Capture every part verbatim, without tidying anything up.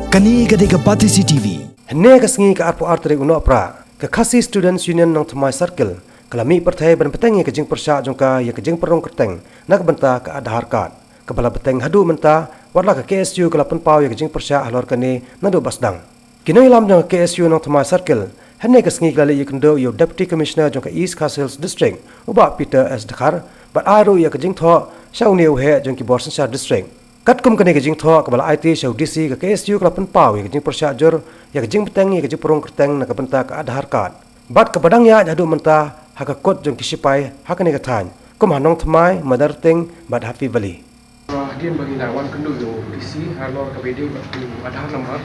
Kane ka dei ka Batesi T V. Hynne ka sngi ka arphew ar tarik u Nohprah, ka Khasi Students Union Nongthymmai Circle ka la mih pyrthei ban bteng ïa ka jingpyrshah jong ka ïa ka jingpynrung kyrteng na ka bynta ka Aadhaar card, kaba la bteng haduh mynta, wat la ka K S U ka la pynpaw ïa ka jingpyrshah halor kane naduh ba sdang. Ki nongïalam jong ka K S U Nongthymmai Circle hynne ka sngi ki la leit ïakynduh ïa u Deputy Commissioner jong ka East Khasi Hills District, u Bah Peter S Dkhar, bad ai ruh ïa ka jingthoh sha une u heh jong ki bor synshar district. Katkum kane ka jingthoh kaba la aiti sha u D C, ka K S U ka la pynpaw ïa ka jingpyrshah jur ïa ka jingbteng ïa ka jingpynrung kyrteng na ka bynta ka Aadhaar card, bad kaba dang ïaid haduh mynta ha ka kot jong ki shipai ha kane ka thaiñ, kum ha Nongthymmai, Madarting bad Happy Valley. Ah, hadien ba ngi la wan kynduh ïa u D C halor kaba ïadei bad u Aadhaar number,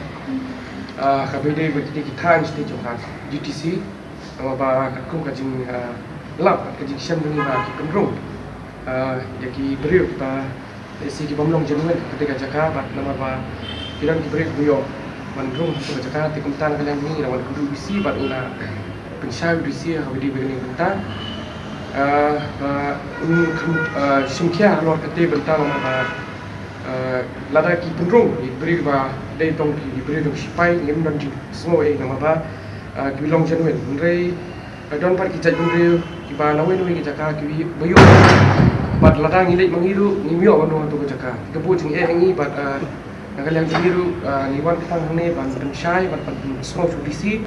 ah, kaba ïadei bad kine ki thaiñ state jong ka D T C, namar ba katkum ka jing, ah, lap ka jingshem jong ngi ba ki pynrung, ah, ïa ki briew kiba lehse ki bym long genuine ha katei ka jaka, bad namar ba ki don ki briew kiba ïoh ban rung ha katei ka jaka. Te kumta na ka liang jong ngi la wan kynduh u D C bad ngi la pynshai u D C ha kaba ïadei bad kane ka bynta. Ah, ba un kham, ah, shim khia halor katei ka bynta namar ba, ah, lada ki pynrung ïa ki briew ba dei tang ki briew jong ki shipai, ngim don jingsngew ei namar ba, ah, ki long genuine. Hynrei, ah, don pat ki jaitbynriew kiba na wei na wei ki jaka kiba ïoh. Bad lada ngi leit ma ngi ruh ngim ïoh ban rung ha katei ka jaka. Ka buh jingeh ïa ngi bad, ah, na ka liang jong ngi ruh, ah, ngi wan khnang hangne ban pynshai, ban pynsngew sha u D C.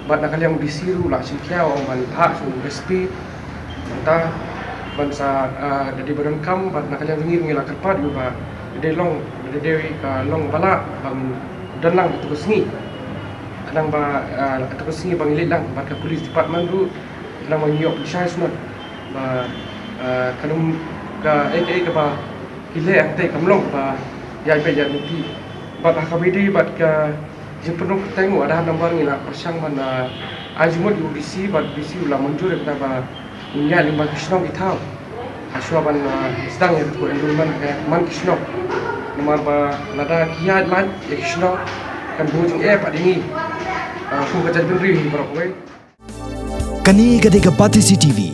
Bad na ka liang u D C ruh la shim khia u ong ban phah sha u S P. Nangta ban sa, ah, da dei ba donkam, bad na ka liang jong ngi ruh ngi la kyrpad ïa u ba da dei long, da dei ka long ba lah ban don lang katei ka sngi. Khnang ba, ah, katei ka sngi ba ngi leit lang bad ka police department ruh, khnang ba ngi ïoh pynshai shnong ba, ah, kan ym ka ei ka ei kaba ki leh hangtei kam long ba ïaid beit ïaid lynti. Bad ha kaba ïadei bad ka jingpynrung kyrteng u Aadhaar number ngi la pyrshang ban, ah, ai jingmut ïa u D C bad u D C u la mynjur ïa kata ba ngin ïaid lyngba ki shnong ki thaw. Hashwa ban, ah, sdang ïa ka enrollment ha man ki shnong. Namar ba lada ki ïaid lait ïa ki shnong kan buh jingeh pat ïa ngi, ah, kum ka jaitbynriew hi baroh kawei. Kane ka dei ka Batesi T V.